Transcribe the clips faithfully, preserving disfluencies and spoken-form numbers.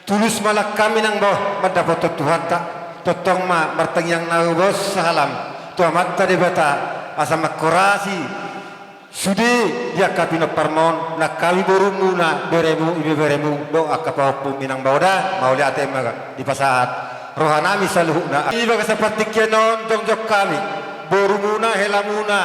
Tulus ma langkami nang bao mandapothon Tuhanta. Tongtong ma martangiang na umbahen sahalami tu Amanta Debata asa manghorasi sude di angka pinomparmuna on, nang hami borumuna, beremu, ibeberemu dohot angka pahompumi nang bao da. Mauliate ma dipasahat rohanami saluhutna. Di bagasan partingkian on jongjong hami borumuna, helamuna,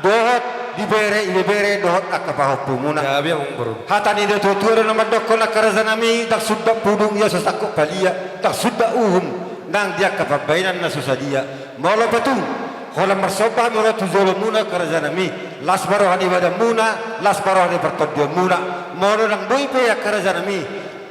dohot di bere, ibebere dohot angka pahompumuna. Gabe, amang boru. Hata ni natuatua do na mandokkon, angka rajanami, ndang sundat pudung ia so sangkot palia, ndang sundat uhum nang di angka pambahenan na so sadia. Molo pe tung holan marsomba hami ro tu jolomuna, angka rajanami, las ma roha ni badanmuna, las ma roha ni partondionmuna. Molo ndang boi pe, angka rajanami,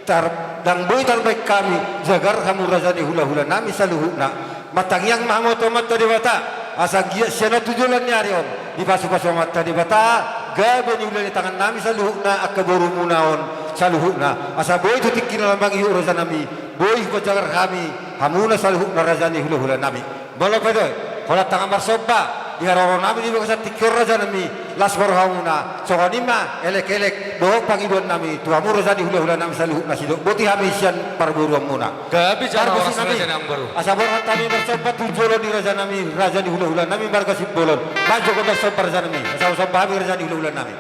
tar-, ndang boi tarbahen hami jagar hamu, raja ni hulahulanami saluhutna, martangiang ma hamu tu Amanta Debata asa anggiat sian on tu joloan ni ari on dipasupasu Amanta Debata gabe niula ni tangannami saluhutna, angka borumuna on saluhutna, asa boi tu tingki na lambang i, rajanami, boi hupajagar hami hamuna saluhutna, raja ni hulahulanami. Molo pe do holan tangan marsomba di haroronami di bagasan tingki on, rajanami, las ma rohamuna. Songon i ma elekelek dohot pangidoannami tu hamu, raja ni hulahulanami saluhutna, sidok boti hami sian parboruonmuna. Gabe jala horas, rajanami, amang boru. Asa borhat hami marsomba tu jolo ni rajanami, raja ni hulahulanami marga Simbolon. Manjou ma marsomba, rajanami, asa marsomba hami, raja ni hulahulanami.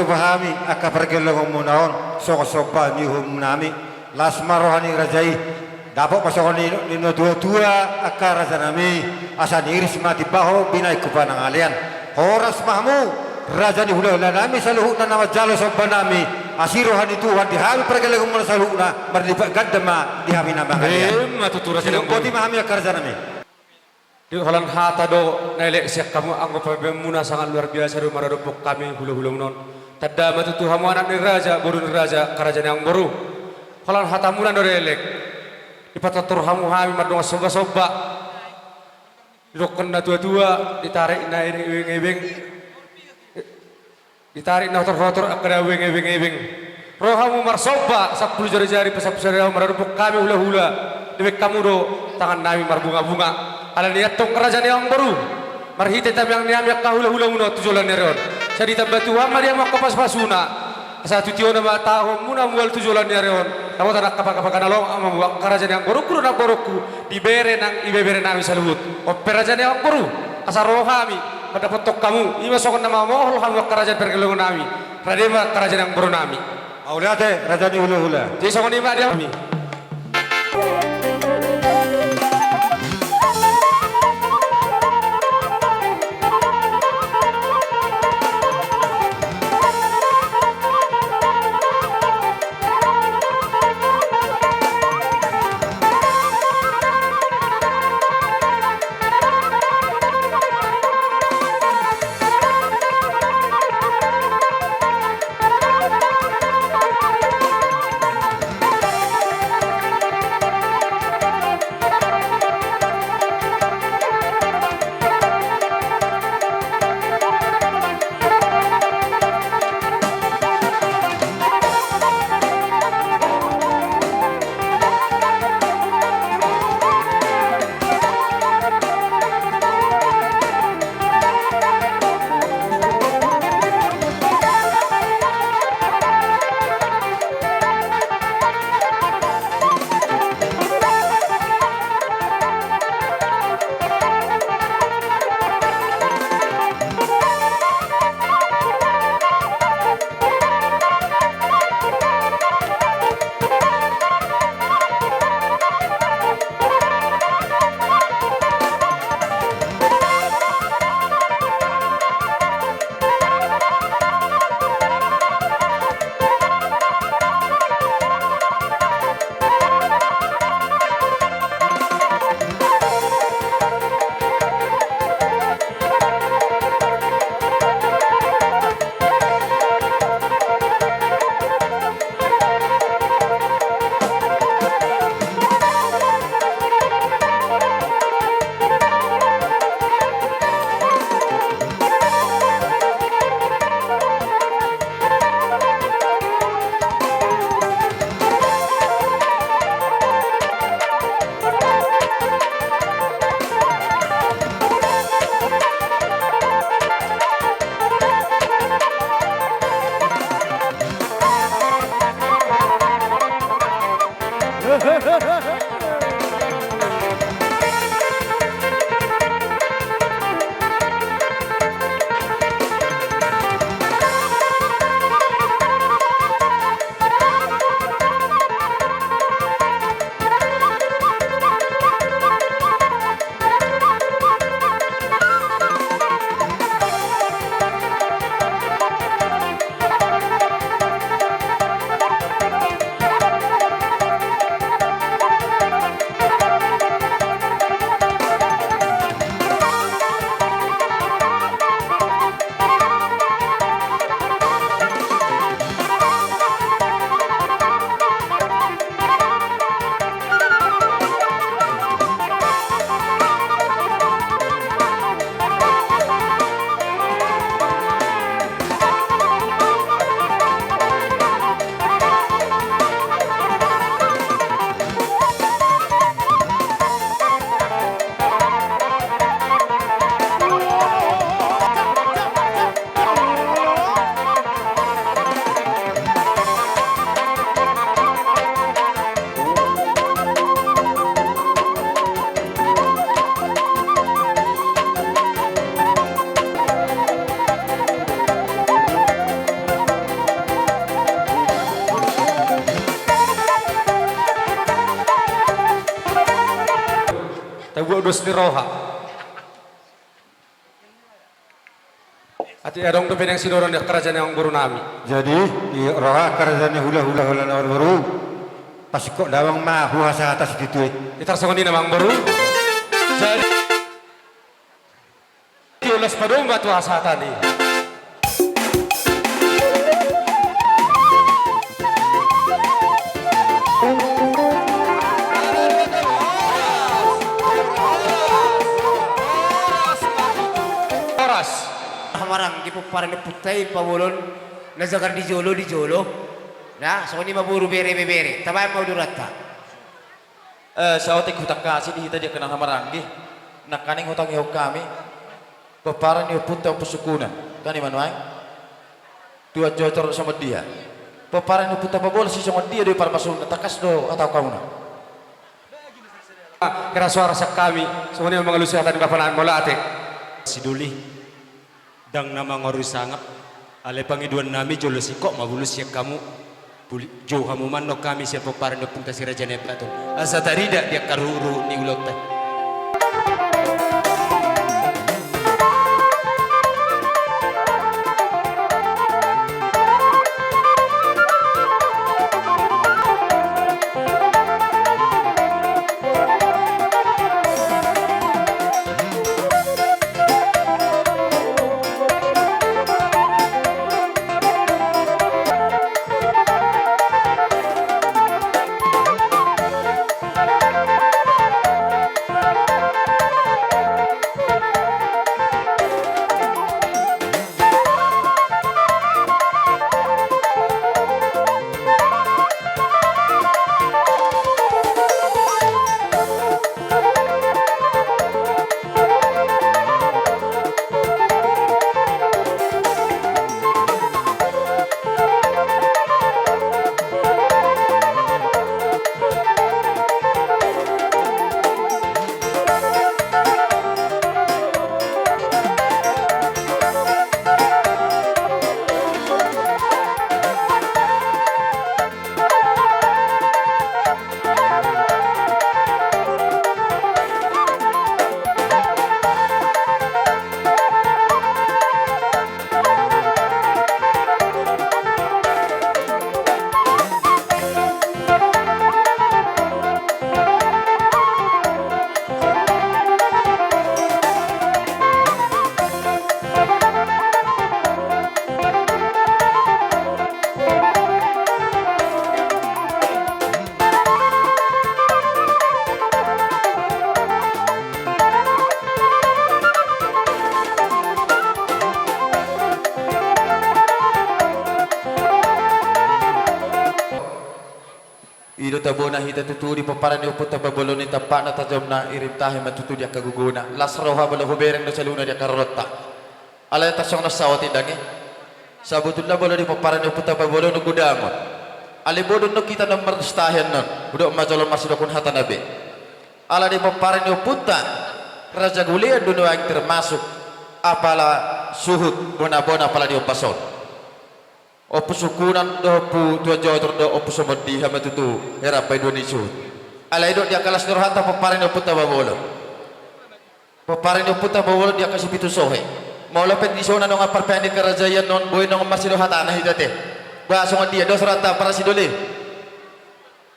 Pahami angka pargellengonmuna on songon somba ni uhum nami. Las ma roha ni raja i. Dapot ma songon ni, ni natua-tua angka raja nami, asa niiris ma timbaho binahen tu panangalean. Horas ma hamu raja ni hula-hula nami saluhutna na manjalo somba nami. Asi roha ni Tuhan di hami pargellengonmuna saluhutna, marlipat ganda ma di hami na mangalean. Ima tutu raja ni hula-hula. Boti ma hami angka raja nami. Di holan hata do na elek sian hamu anggo pambahenmuna, sangat luar biasa do maradophon hami hula-hulamuna on. Tanda ma tutu hamu anak ni raja, boru ni raja, angka raja ni amangboru. Holan hatamuna do na elek. Dipatortor hamu hami mardongan somba-somba. Didokkon natua-tua, ditarik na ebeng-ebeng. Ditarik na hotor-hotor angka na ueng ebeng-ebeng. Ro hamu marsomba sampulu jari-jari, pasampulu jari hamu maradophon hami hula-hula. Dibahen hamu do tangan nami marbunga-bunga. Alani i antong raja ni amangboru, marhite tamiang ni hami angka hula-hulamuna on tu joloan ni ari on, sai ditamba Tuhan ma di hamu angka pasu-pasuna. Asa tu tiona ma taonmuna mual tu joloan ni ari on. Dapotan angka paka-paka na lomak ma hamu angka raja ni amangboru, boru ni amangboru, di bere nang ibebere nami saluhut. On pe raja ni amangboru, asa ro hami mandapothon hamu, ima songon na mamohol hamu angka raja ni pargellengon nami. Rade ma angka raja ni amangboru nami. Mauliate raja ni hula-hula. Jadi songon i ma di hami. Tabuat dos ni roha. Atik adong dope naeng sidohonon di angka raja ni amangboru nami. Jadi, di roha angka raja ni hula-hula, hula ni amangboru. Pasingkop damang ma huhasahata situtu i. Itar songon i na amangboru. Jadi, di ulas padomba tu hasahatan i. Horas. Hamaranggi pomparan ni ompunta i pabolon na jagar di jolo, di jolo. Na, songon i ma boru, bere, ibebere. Tabaen ma uduranta. Eh, saotik hutangkasi di hita di angka na hamaranggi. Nangkaning hutangihon hami. Pomparan ni ompunta Ompu Sungkunan. Kan i ma nuaeng. Tuan Jotor songon dia. Pomparan ni ompunta Pabolon si songon dia do i parmasunna, tangkas do hatahon hamuna. Ah, kira suara sian hami, songon i ma mangalusi hata ni bapa nami, mauliate. Sidoli, ndang na mangorui sangap, alai pangidoan nami jolo singkop ma bolon sian hamu, jou hamu ma annon hami sian pomparan ni ompunta Si Raja Nai Ambaton. Asa tarida di angka ruhut-ruhut ni ulaonta. I do tabona hita tutu di pomparan ni ompunta Pabolon i, tampakna tajomna, irim tahi ma tutu di angka gogona. Las roha molo hubereng do saluhutna di angka rorota. Alai tarsongon na saotik dang i. Sabotulna molo di pomparan ni ompunta Pabolon godang on. Alai bodo annon hita na mardusta annon. Hudok ma jolo marsidohonon hata na be. Ala di pomparan ni ompunta Raja Gulean do nuaeng termasuk apala suhut bona-bona apala di ombas on. Ompu Sungkunan do, Ompu Tuan Jotor do, Ompu Somondih ma tutu, heran paidua ni suhut. Alai didok di angka las ni rohanta pomparan ni ompunta Pabolon. Pomparan ni ompunta Pabolon di angka sipitu sohe. Molo pe dison nunga parpean ni karajaan on, boi nunga marsidohonon hata na hita te. Ba songon dia do rohanta para sidoli.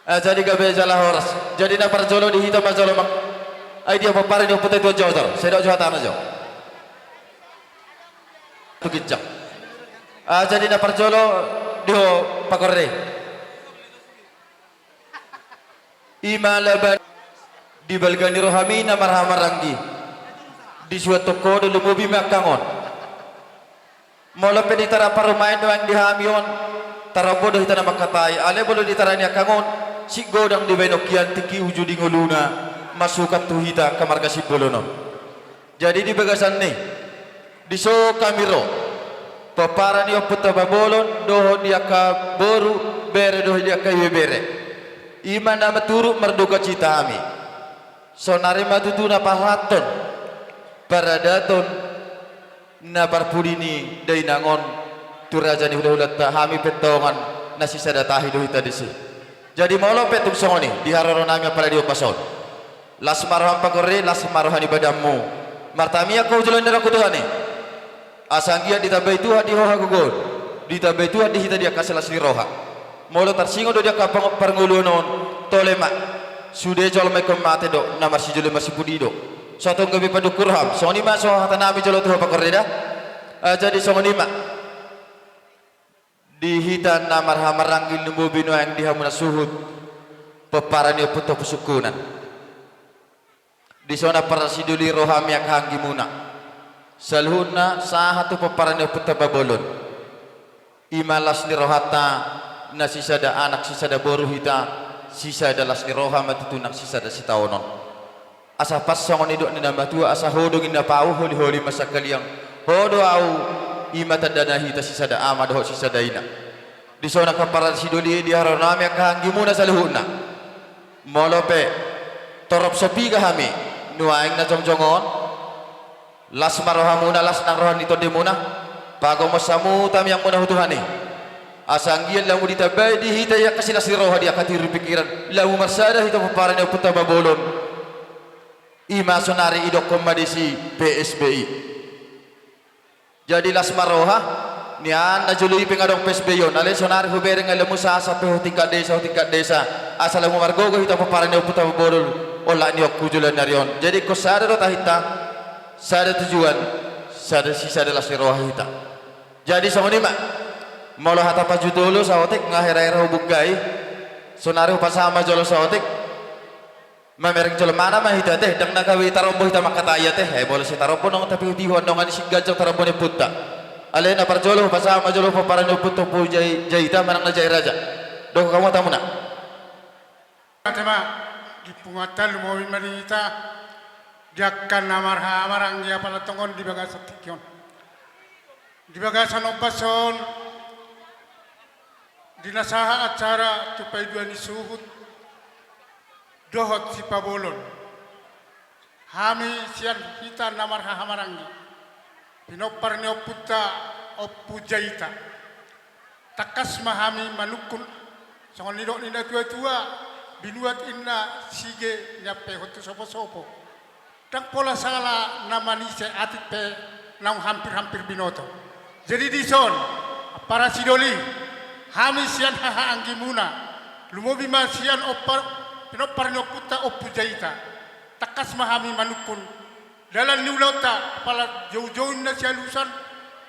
Ah, jadi gabe jala horas. Jadi na parjolo di hita ma jolo mang. Ai dia pomparan ni ompunta Tuan Jotor. Sai dok jo hatana jo. Tu ginjang. Ah, jadi na parjolo di ho pakorre. I ma laban di balga ni rohami na marhahamaranggi. Disuat tongko do lumobi ma angka on. Molo pe ditara parumaen nuaeng di hami on, tarombo do hita na mangkatai, alai molo ditara ni angka on, sik godang dibaen on hian tingki uju di ngoluna, masukan tu hita angka marga Simbolon on. Jadi di bagasan ni, dison hami ro, pomparan ni ompunta Pabolon, dohot di angka boru, bere dohot di angka ibebere. I ma na turut mardukacita hami. Saonari ma tutu na pasahathon paradaton na parpudi ni dainang on tu raja ni hulahulanta, hami pe tongan na sisada tahi do hita disi. Jadi molo pe tung songon i di haroro nami apala di ombas on. Las ma roham pangkorre, las ma roha ni badanmu. Martamiang ho joloan ni rohangku Tuhan i. Asa anggiat ditambai Tuhan di ho hagogoon, ditambai Tuhan di hita di angka silas ni roha. Molo tarsingot do di angka pang-, parngoluon on, tole ma. Sude jolma ingkon mate do, na marsijolo masipudi do. So tung gabe padukkun roham, songon i ma so hatanami jolo tu ho pangkorre da. Ah, jadi songon i ma. Di hita na marhahamaranggi, lumobi nuaeng di hamuna suhut pomparan ni ompunta Ompu Sungkunan. Dison parsidoli ro hami angka anggimuna. Saluhutna sahat tu pomparan ni ompunta Hambolon. I ma las ni rohanta na sisada anak sisada boru hita, sisada las ni roha ma tutu nang sisada sitaonon. Asa pas songon nidok ni na matua, asa ho do anggi na pahu, holiholi ma sangkaliang. Ho do ahu, i ma tandana hita sisada ama dohot sisada ina. Dison angka parsidoli, di haroronami angka anggimuna saluhutna. Molo pe torop so piga hami nuaeng na jongjong on, las ma rohamuna, las nang roha ni tondimuna. Pagomos hamu tamiangmuna tu Tuhan i. Asa anggiat lamu ditambai di hita i angka silas ni roha, di angka tiur ni pingkiran, lamu marsada hita pomparan ni ompunta Hambolon. I ma sonari idokkon ma disi P S B I. Jadi las ma roha, nian na jolo i pe nga adong P S B I on, alai sonari hubereng, ai lamu sahat pe ho tingkat desa, ho tingkat desa. Asa lamu margogo hita pomparan ni ompunta Hambolon, olat ni ompu joloan ni ari on. Jadi ingkon sada do tahinta, sada tujuan, sada, sisada las ni roha hita. Jadi songon i ma. Molo hata pajutolo saotik nga hera-hera hubungkai. Sonari hupasahat ma jolo saotik. Mamereng jolmana ma hita ate, ndang na gabe tarombo hita mangkatai ate. Eh, molo sai tarombo nang, tapi hutihon nang, ani siganjang tarombo ni ompunta. Alai na parjolo hupasahat ma jolo pomparan ni ompunta Ompu Jai-, Jaita manang na Jairaja. Dohot hamu hatamuna. Ate ma, di punguanta lumobi ma di hita, di angka na marhahamaranggi apala tongon di bagasan tingki on. Di bagasan ombas on, di na sahat acara tu paidua ni suhut, dohot sipabolon. Hami sian hita na marhahamaranggi, pinompar ni ompunta Ompu Jaita. Tangkas ma hami manungkun, songon nidok ni na tua-tua, binuat inna sige niampehon tu sopo-sopo. Ndang pola sala na manise atik pe naung hampir-hampir binoto. Jadi dison, parsidoli, hami sian hahaanggimuna, lumobi ma sian ompar-, pinompar ni ompunta Ompu Jaita. Tangkas ma hami manungkun dalan ni ulaonta, apala joujou inna sialusan,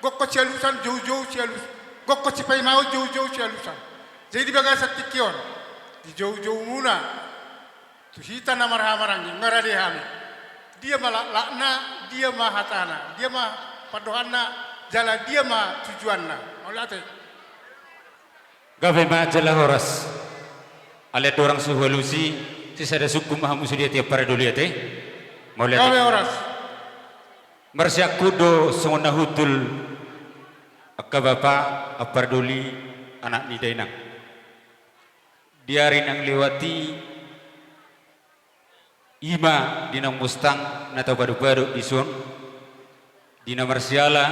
gokhon sialusan, joujou sialus-, gokhon sipaimaon, joujou sialusan. Jadi di bagasan tingki on, di joujoumuna tu hita na marhahamaranggi, nga rade hami. Dia ma laklakna, dia ma hatana, dia ma pandohanna, jala dia ma tujuanna. Mauliate. Gabe ma jala horas. Alai dorang so hualusi, sisada sungkun ma hamu sude ate, parsidoli ate. Mauliate. Gabe horas. Marsiangkup do songon na hundul angka bapa, parsidoli, anak ni dainang. Di ari naung lewat i, i ma di naung mustang na tapaduk-paduk dison, di na marsiala,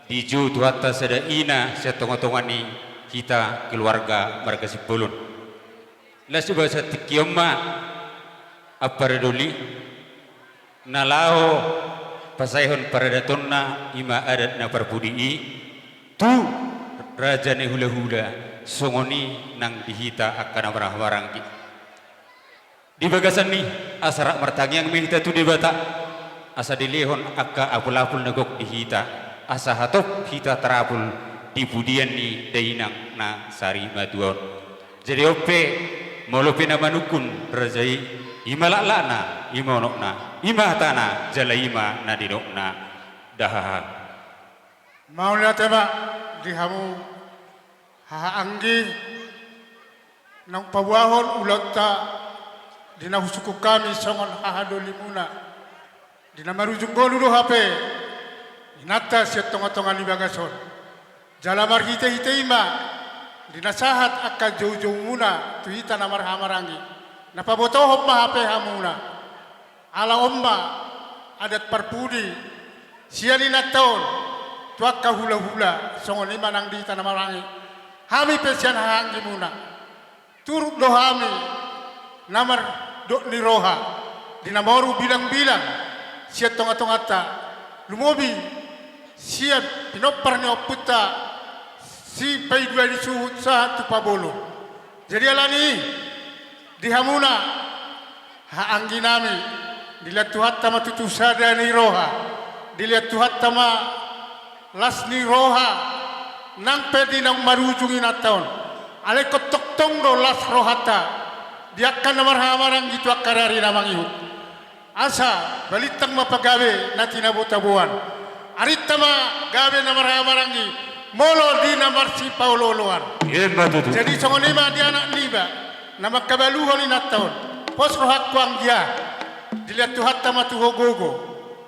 dijou Tuhanta sada ina sian tonga-tonga ni hita keluarga marga Simbolon. Laos di bagasan tingki on ma, parsidoli, na laho pasaehon paradatonna, i ma adat na parpudi i, tu raja ni hula-hula, songon i nang di hita angka na marhahamaranggi. Di bagasan i, asa rap martangiang ma hita tu Debata, asa dilehon angka apul-apul na gok di hita, asa hatop hita tarapul di pudian ni dainang na sarimatua on. Jadi on pe, molo pe na manungkun raja i, i ma laklakna, i ma unokna, i ma hatana, jala i ma na nidokna. Dahaha. Mauliate ma di hamu hahaanggi naung paboahon ulaonta, di na husungkun hami songon hahadolimuna. Di na marujung ngolu do hape inanta sian tonga-tonga ni bagas on. Jala marhite-hite i ma, di na sahat angka joujoumuna tu hita na marhahamaranggi, na pabotohon ma hape hamuna. Ala on ma adat parpudi sian inanta on tu angka hula-hula, songon i ma nang di hita na marhahamaranggi. Hami pe sian hahaanggimuna. Turut do hami na mardok ni roha, di na moru bilang-bilang sian tonga-tonganta, lumobi sian pinompar ni ompunta Sipaidua ni Suhut sahat tu Pabolon. Jadi alani i, di hamuna, haangginami, dilehon Tuhanta ma tutu sada ni roha, dilehon Tuhanta ma las ni roha, nang pe di naung marujung inanta on. Alai ingkon tongtong do las rohanta di angka na marhahamaranggi tu angka ari na mangihut. Asa balintang ma pagabe na tinabo-taboan. Arinta ma gabe na marhahamaranggi, molo di na marsipaolo-oloan. Ima tutu. Jadi songon i ma di anak niba na mangkabaluhon inanta on. Pos rohangku anggia, dilehon Tuhanta ma tu ho gogo,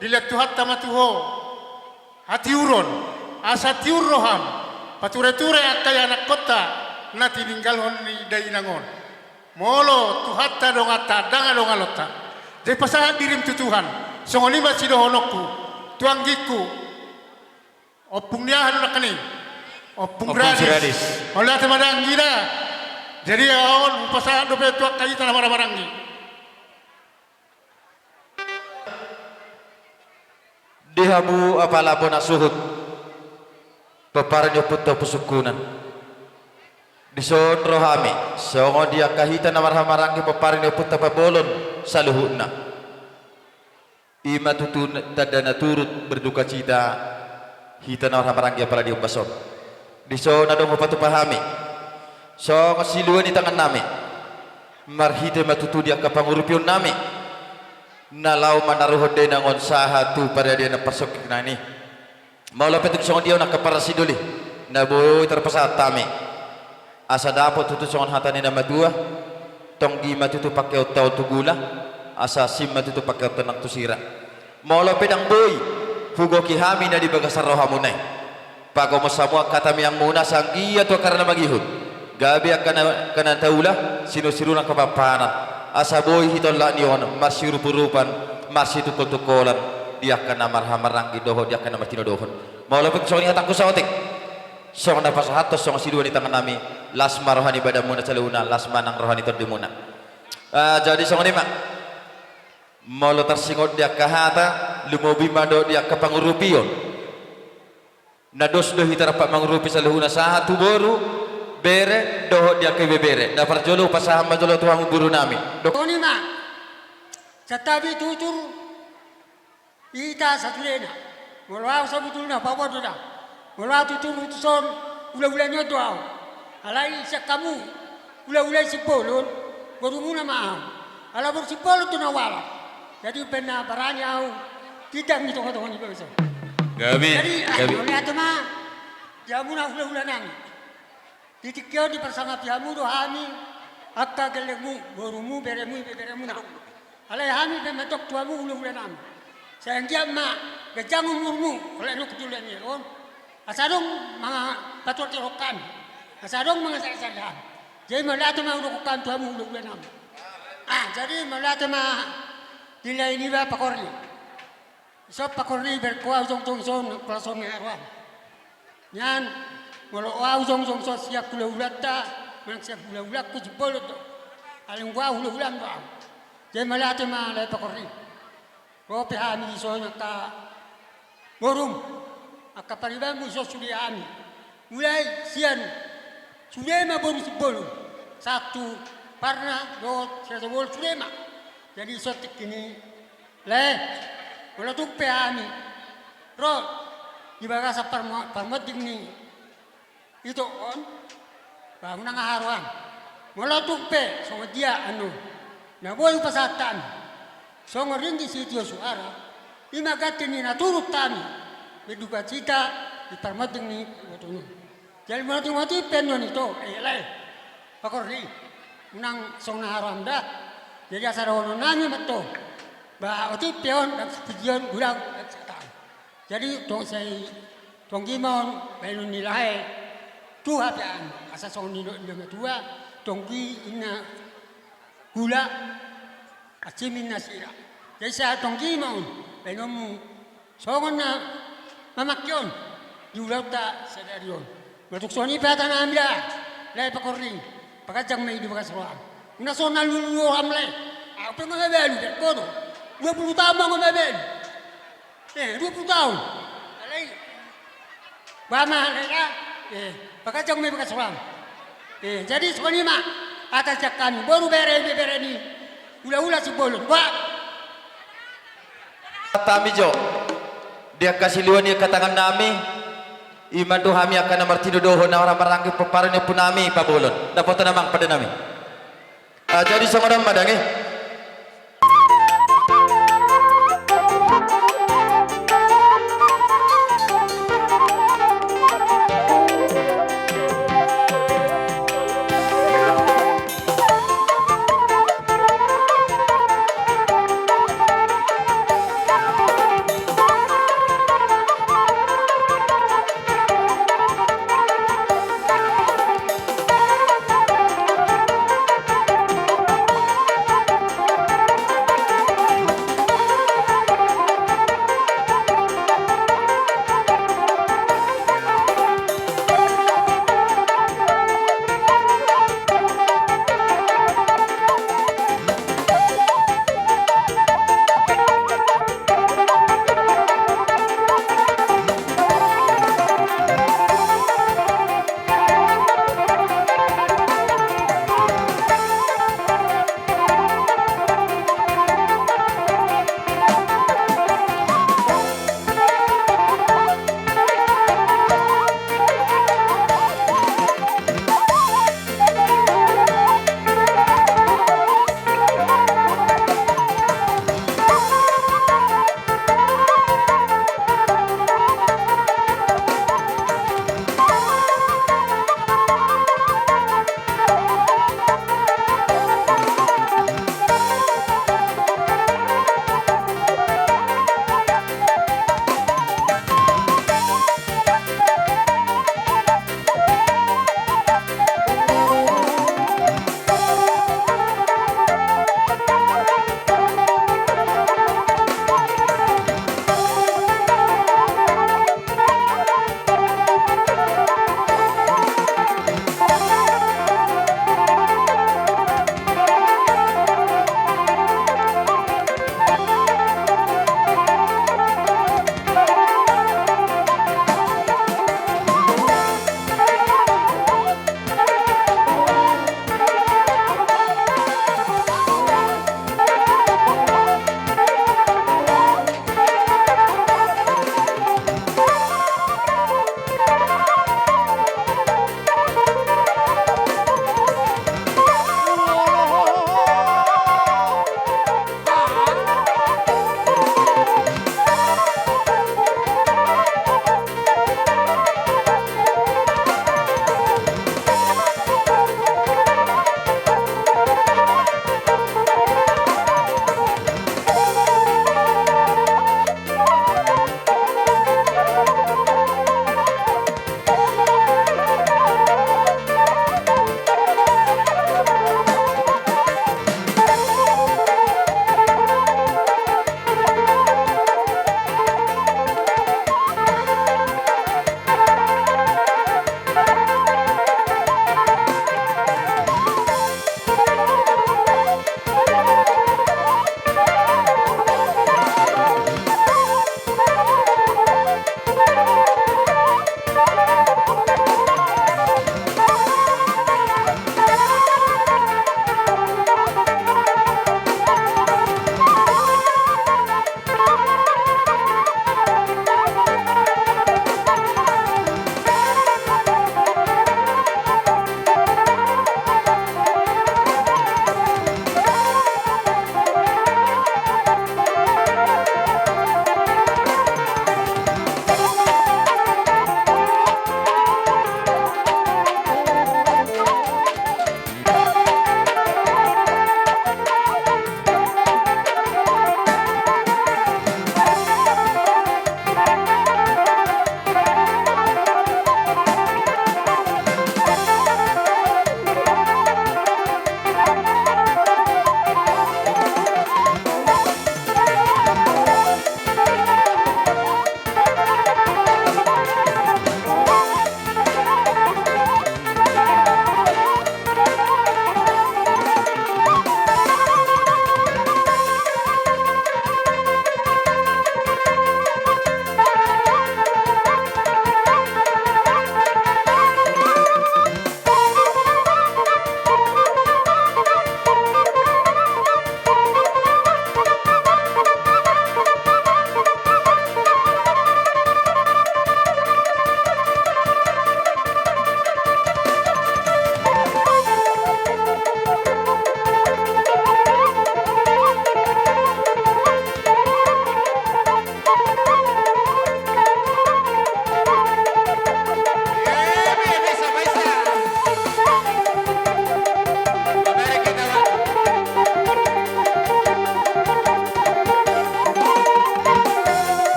dilehon Tuhanta ma tu ho hatiuron, asa tiur roham pature-ture angka ianakkonta na tininggalhon ni dainang on. Molo Tuhanta donganta, ndang adong alonta, jadi pasahat dirim tu Tuhan. Songon i ma sidohononku tu anggingku. Ompung ni aha do nangkin i? Ompung Ompung Radis. Radis. Mauliate ma da anggina. Jadi on hupasahat dope tu angka hita na marhahamaranggi. Di hamu apala bona Suhut, pomparan ni ompunta Ompu Sungkunan. Dison ro hami songon di angka hita na marhahamaranggi, pomparan ni ompunta Pabolon saluhutna. Ima tutu tanda na turut berdukacita hita na marhahamaranggi apala di ombas on. Dison adong hupatupa hami songon silua ni tangannami, marhite ma tutu di angka pangurupionnami na laho manaruhon dainang on sahat tu paradianan parsongkirna i. Molo pe tung songon dia on angka parsidoli na boi tarpasahat hami, asa dapot tutu songon hata ni na matua: Tonggi ma tutu pangkeonta on tu gula, asa sip ma tutu pangkeonta nang tu sira. Molo pe ndang boi hugohi hami na di bagasan rohamuna i, pagomos hamu angka tamiangmuna asa anggiat tu angka ari na mangihut gabe angka na, angka na taula, sinursinur angka panganan, asa boi hita olat ni on marsiurupurupan, marsitungkoltungkolan di angka na marhahamaranggi dohot di angka na martinodohon. Molo pe songon i hatangku saotik, songon na pasahathon songon silua ni tangannami, las ma roha ni badanmuna saluhutna, las ma nang roha ni tondimuna. Ah, jadi songon i ma. Molo tarsingot di angka hata, lumobi ma dohot di angka pangurupion. Na dos do hita rap mangurupi saluhutna, sahat tu boru, bere, dohot di angka ibebere. Na parjolo hupasahat ma jolo tu hamu borunami. Dok- Songon i ma. Santabi tutur hita sasudena. Molo ahu sabotulna, paboa do da. Molo ahu tutur tuson, hulahula ni on do ahu. Alai sian hamu hulahula ni Simbolon, borumuna ma ahu. Ala boru Simbolon do na hualap. Jadi umbahen na barani ahu tindang di tongatonga ni bangso. Gabe, jadi, ah, gabe. Mauliate ma di hamuna hulahulanami. Di tingki on diparsangapi hamu do hami angka gellengmu, borumu, beremu, ibeberemuna. Alai hami pe mandok tu hamu hulahulanami, sai anggiat ma ganjang umurmu, holan nidok tu hulahulanami on. Asa adong mangatuatua hami, asa adong mangajarajari hami. Jadi mauliate ma hudok hami tu hamu hulahulanami. Ah, jadi mauliate ma di lae niba Pakorni. Dison Pakorni, berengku ahu jongjong dison, nang pola songon na haroan. Nian, molo ahu jongjong dison sian hulahulanta, manang sian hulahulangku Simbolon do. Alai nunga ahu hulahulam do ahu. Jadi mauliate ma lae Pakorni. Ro pe hami dison angka borum, angka paribanmu dison sude hami. Mulai sian sude ma boru Simbolon, sahat tu Parna dohot Siraja Bolon sude ma. Jadi dison tingki ni lae, molo tung pe hami ro di bagasan parmo-, parmonding ni ito on, ba unang aha haroan. Molo tung pe songon dia annon na boi hupasahat hami songon ringgit sitio suara, ima ganti ni na turut hami berdukacita di parmonding ni iboto on. Jadi molo tung otik pe annon ito, eh, lae Pakorni, unang songon na haroan da. Jadi asa dohononnami ma antong, ba otik pe on ndang sapujion, godang ndang satanggo. Jadi tong sai tonggi ma on bahenon ni lae tu hape an, asa songon nidok ni na matua, tonggi inna gula, asim inna sira. Jadi sai tonggi ma on bahenonmu songon na mamangke on di ulaonta sadari on. Molo tung songon i pe hatanami da, lae Pakorni, paganjang ma i di bagas roham. Unang songon na lulu roham lae. Apa nga mabalu, Dek? Kono. Dua puluh tahun ma nga mabalu. Eh, dua puluh tahun. Alai. Ba ma, alai da. Eh, paganjang ma i bagas roham. Eh, jadi songon i ma hata sian hami, boru, bere, ibebere ni hulahula Simbolon. Ba. Hami jo. Di angka siluan ni angka tangannami. I ma tu hami angka na martinodohon na maranggi pomparan ni ompunami Pabolon. Dapotan amang pande nami. Ah, jadi songon on ma dang i.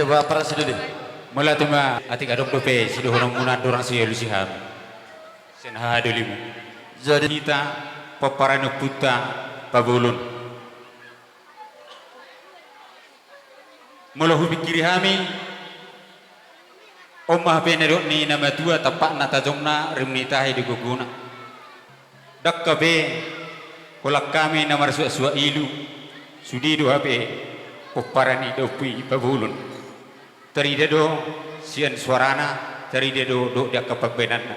Bapak Sidoli. Mauliate ma, atik adong dope sidohononmuna, andorang so dialusi hami sian hahadolimu. Jadi hita pomparan ni ompunta Pabolon. Molo hupingkiri hami, on ma hape na didok ni na matua, tampakna tajomna, rim ni tahi do gogona. Ndang hape holan hami na marsuaksuak ilu, sude do hape pomparan ni daompu i Pabolon. Tarida do sian suarana, tarida do dohot di angka pambahenanna.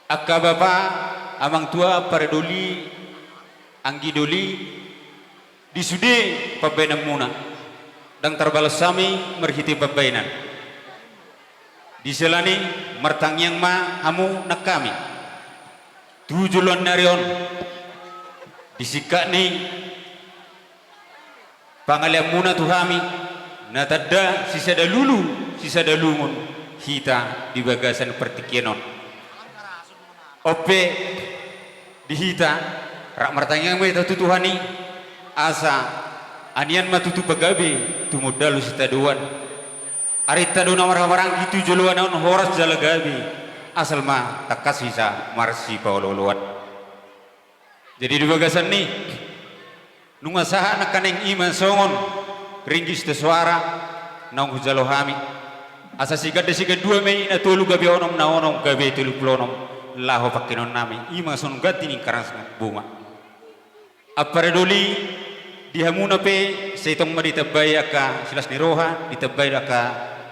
Angka bapa, amang tua, paradoli, anggi doli, di sude pambahenanmuna, ndang tarbalos hami marhite pambahenan. Di siala ni i martangiang ma hamu nang hami tu joloan ni ari on, di singkat ni pangaleanmuna tu hami, na tanda sisada lulu, sisada lungun hita di bagasan partingkian on. On pe di hita, rap martangiang ma hita tu Tuhan i, asa anian ma tutu pagabe, tumundalhon sitadoan. Arinta do na marhahamaranggi tu joloan on horas jala gabe, asal ma tangkas hita marsipaolooloan. Jadi di bagasan ni i, nunga sahat nangkaning i ma songon ringgit sitio soara naung hujalo hami. Asa sigande sigandua ma i, na tolu gabe onom, na onom gabe tolu pulu onom, laho pangkeneon nami, i ma songon ganti ni karnas bunga. Amang paradoli, di hamuna pe sai tong ma ditambai angka silas ni roha, ditambai angka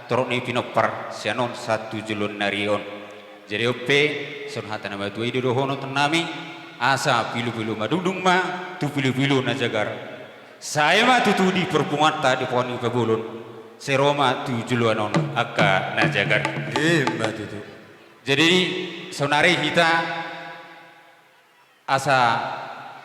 torop ni pinompar sian on sahat tu joloan ni ari on. Jadi on pe, songon hata ni na matua i do dohonon nami, asa pilupilu madungdung ma tu pilupilu na jagar. Sai ma tutu di parpunguanta, di punguan ni Pabolon, sai ro ma tu joloan on angka na jagar. I ma tutu. Jadi saonari hita asa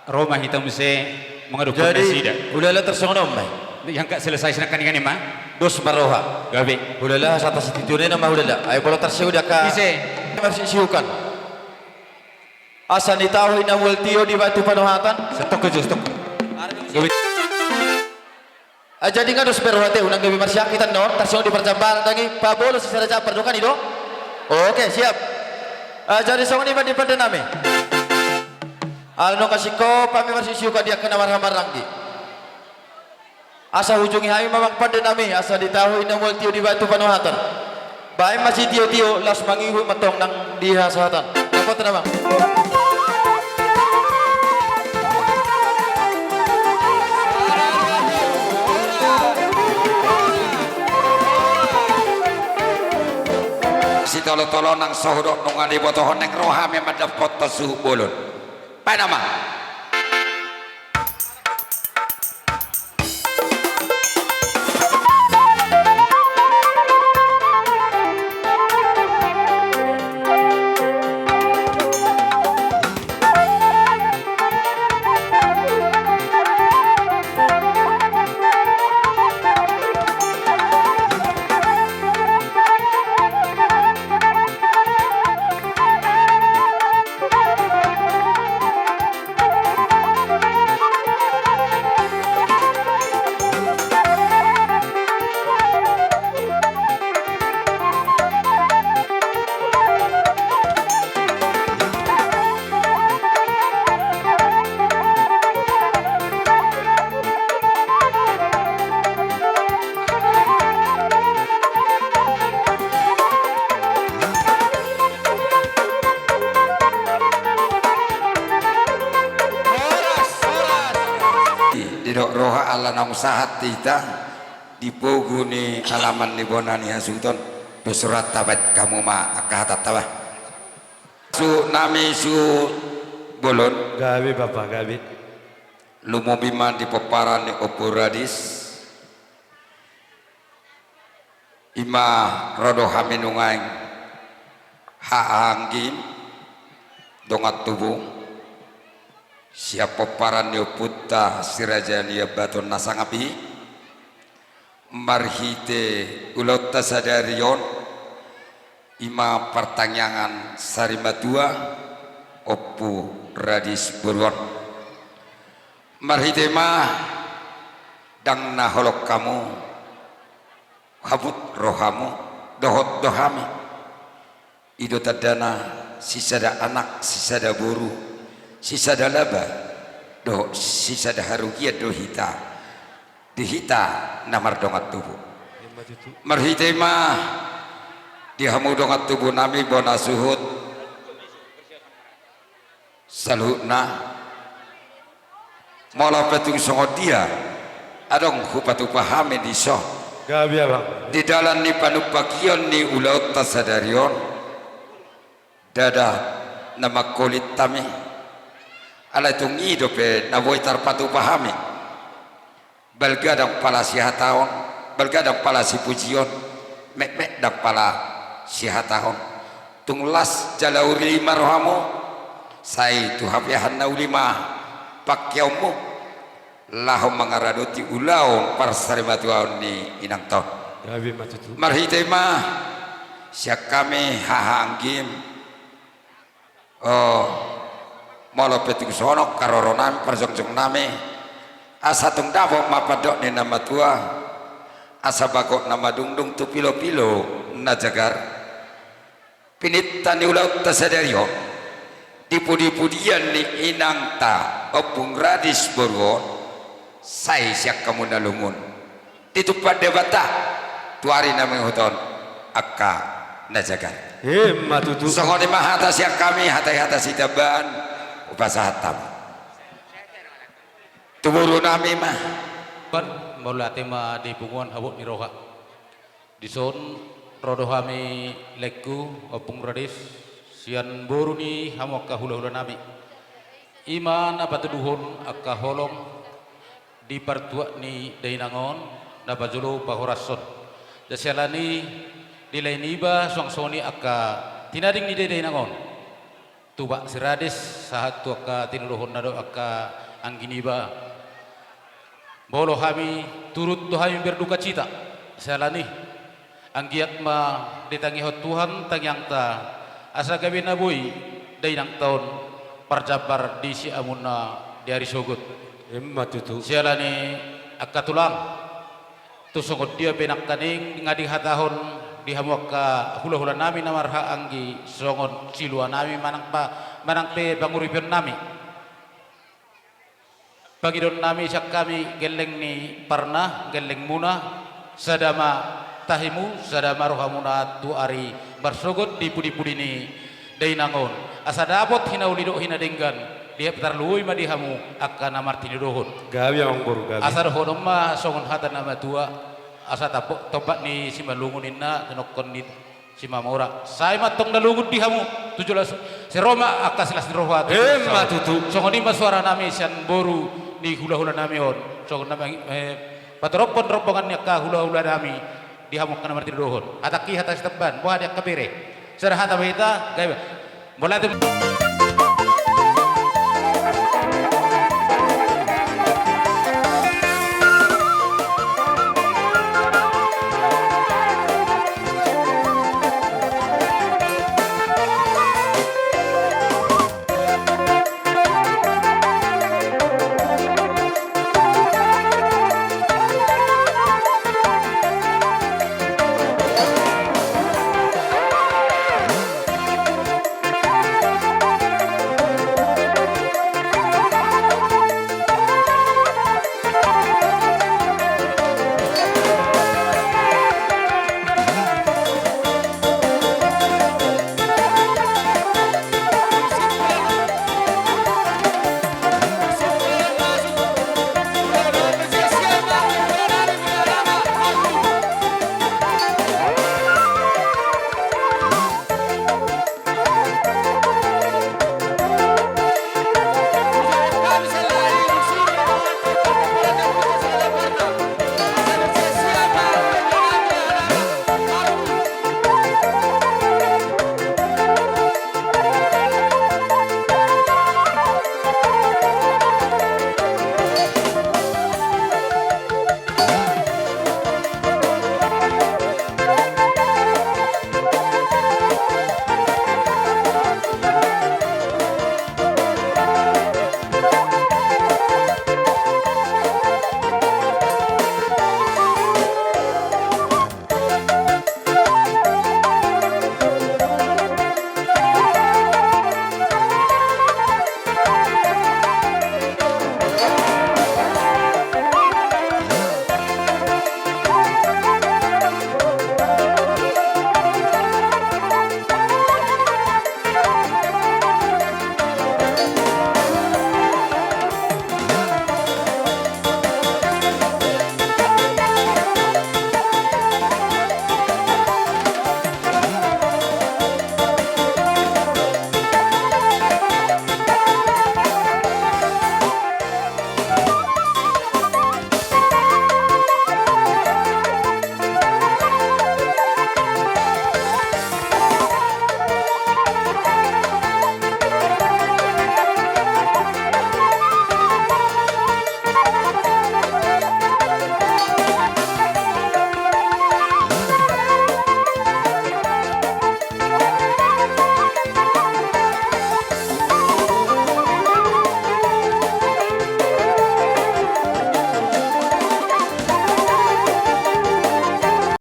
ro ma hita muse mangadophon nasida. Jadi hulala tarsongon on ma i. Angka selesai sian angka ningan i ma. Dos ma roha. Gabe. Hulala, asa tarsititi on ma hulala. Ai molo tarsongon on angka. Ise. Marsiusiukan. Asa nitahu i na mual tio dibahen tu panohatan. Stok jo, stok. Gabe. Ah, jadi nga dos be roha, unang gabe marsiangkitan on, tarsongon on di parjambaran, dang i, Pabolon sisada jambar do kan i do? Oke, siap. Ah, jadi songon i ma di pande nami. Ala nunga singkop hami marsiusiukan di angka na marhahamaranggi, asa hujungi hami ma amang pande nami, asa nitahu i na mual tio dibahen tu panohatan. Bahen ma sitiotio, laos mangihut ma antong nang di hasahatan. Dapotan, amang. Sitolotolo nang so hudok nunga dibotohon, naeng ro hami mandapothon suhut bolon. Bahen, amang. Didok roha ala naung sahat hita di pogu ni alaman ni bona ni hasuhuton. Dos rohanta, bahen hamu ma angka hatanta, bah. Suhut nami suhut bolon. Gabe, bapa, gabe. Lumobi ma di pomparan ni Ompu Radis. I ma ro do hami nuaeng haha anggi, dongan tubu, sian pomparan ni ompunta Si Raja Niambaton na sangap i, marhite ulaonta sadari on, i ma partangiangan sarimatua Ompu Radis boru on. Marhite ma ndang na holong hamu, Habot rohamu, dohot do hami. I do tandana, sisada anak, sisada boru, sisada laba, dohot sisada harugian do hita di hita na mardongan tubu. Marhite i ma di hamu dongan tubu nami bona suhut saluhutna. Molo pe tung songon dia adong hupatupa hami dison, gabe abang, di dalan ni panumpakion ni ulaonta sadari on, ndada na mangkolit hami. Alai tung i dope na boi tarpatupa hami. Balga ndang pala sihataon, balga ndang pala sipujion, metmet ndang pala sihataon. Tung las jala uli ma rohamu, sai tu hapeahan na uli ma pangkeonmu, laho mangaradoti ulaon parsarimatuaon ni inangta on. Gabe ma tutu. Marhite i ma sian hami haha anggim. O, molo pe tung songon on haroro nami, parjongjong nami, asa tung dapot ma pandok ni na matua, asa bagot na madungdung tu pilopilo na jagar. Pininta ni ulaonta sadari on, di pudipudian ni inangta Ompung Radis boru on, sai sian hamu na lungun, ditumpak Debata tu ari na mangihut on angka na jagar. Emma tutu. Songon i ma hata sian hami, hata i hata sitambaan, hupasahat hami. Tu boru nami ma. Pan, mauliate ma di punguan habot ni roha. Dison ro do hami laengku, Ompung Radis, sian boru ni hamu angka hulahula nami. I ma na patuduhon angka holong di partuat ni dainang on, na pajolo pahorashon. Jala siala ni i, dilean iba suang songon i angka tinading ni dainang on. Tubu si Radis, sahat tu angka tinodohonna dohot angka anggi niba. Molo hami turut do hami berdukacita, siala ni i, anggiat ma ditangihon Tuhan tangiangta, asa gabe na boi dainangta on parjambar di siamunna di ari sogot. Emma tutu. Siala ni i angka tulang, tung songon dia pe nangkaning nga dihatahon di hamu angka hulahula nami na marhaha anggi, songon silua nami manang pa, manang pe panguripion nami. Pangidoan nami sian hami, gelleng ni parna, gelleng muna, sada ma tahimu, sada ma rohamuna tu ari marsogot di pudipudi ni dainang on. Asa dapot hinauli dohot hinadenggan, dipatarlumobi ma di hamu angka na martinodohon. Gabe amang boru, gabe. Asa dohonon ma songon hata na matua, asa tapo-, tompa ni Simalungun ninna, tinokkon ni Simamora. Sai ma antong na lungun di hamu, tu jolo si Roma angka silas ni roha tu. Emma tutu. Songon i ma suara nami sian boru ni hulahula nami on. Songon na mang-, eh, patorop rombongan ni angka hulahula nami di hamu angka na martinodohon. Hatangki hata sitambaan, boha di angka bere. Sada hata ma hita, gabe. Mauliate.